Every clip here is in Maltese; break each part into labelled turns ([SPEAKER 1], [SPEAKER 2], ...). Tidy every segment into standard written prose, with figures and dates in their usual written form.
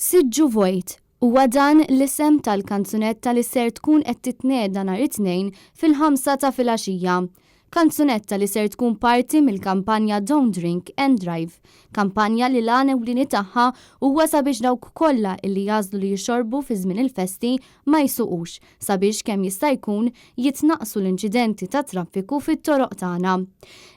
[SPEAKER 1] Siġġu Vojt, huwa dan l-isem tal-kanzunetta li ser tkun qed titnieda nhar it-Tnejn fil-ħamsa ta' filgħaxija. Kanzunetta li ser tkun parti mill-kampanja Don't Drink and Drive. Kampanja li l-għan ewlieni tagħha huwa sabiex dawk kollha illi jagħżlu li jixorbu fi żmien il-festi ma jsuqux sabiex kemm jista' jkun jitnaqqsu l-inċidenti tat-traffiku fit-toroq tagħna.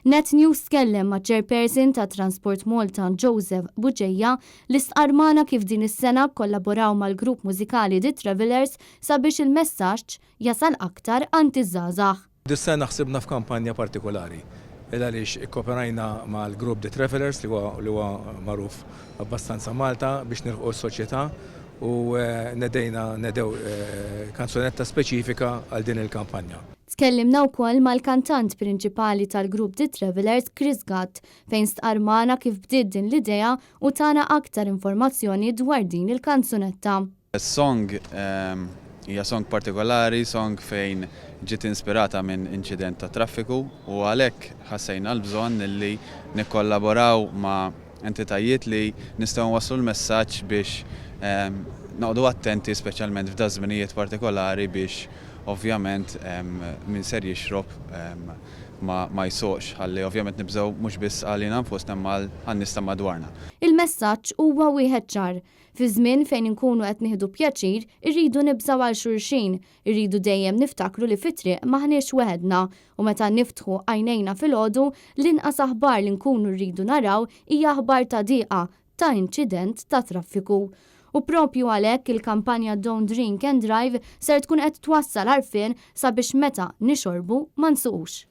[SPEAKER 1] Net News tkellem maċ-Chairperson ta' Transport Malta Joseph Bugeja li stqarr magħna kif din is-sena kkollaboraw mal-grupp mużikali The Travellers sabiex il-messaġġ jasal aktar għand iż-żgħażagħ.
[SPEAKER 2] Dis-sena ħsibna f'kampanja partikolari il għaliex ikkoperajna mal-grupp The Travellers li huwa li huwa magħruf abbastanza Malta biex nilħqu s-soċjetà u nedejna nedew kanzunetta speċifika għal din il-kampanja.
[SPEAKER 1] Tkellimna wkoll mal-kantant prinċipali tal-grupp The Travellers Chris Gatt fejn stqarr magħna kif bdiet din l-idea u tana aktar informazzjoni dwar din il-kanzunetta.
[SPEAKER 3] Is-song hija song partikolari, song fejn ġiet inspirata minn inċident ta' traffiku u għalhekk ħassejna l-bżonn li nikkollaboraw ma' entitajiet li nistgħu nwasslu l-messaġġ biex noqogħdu attenti speċjalment f'da żminijiet partikolari biex ovvjament min ser jixrob ma jsuqx ħalli ovvjament nibżgħu mhux biss għalina nfusna imma għan-nies ta' madwarna.
[SPEAKER 1] Il-messaġġ huwa wieħed ċar. Fi żmien fejn inkunu qed nieħdu pjaċir, irridu nibżgħu għal xulxin, irridu dejjem niftakru li fit-triq m'aħniex weħedna u meta niftħu għajnejna filgħodu, l-inqas aħbar li nkunu rridu naraw hija aħbar ta' dieqa, ta' inċident ta' traffiku. U propju għalhekk il-kampanja Don't Drink and Drive ser tkun qed twassal għarfien sabiex meta nixorbu ma nsuqux.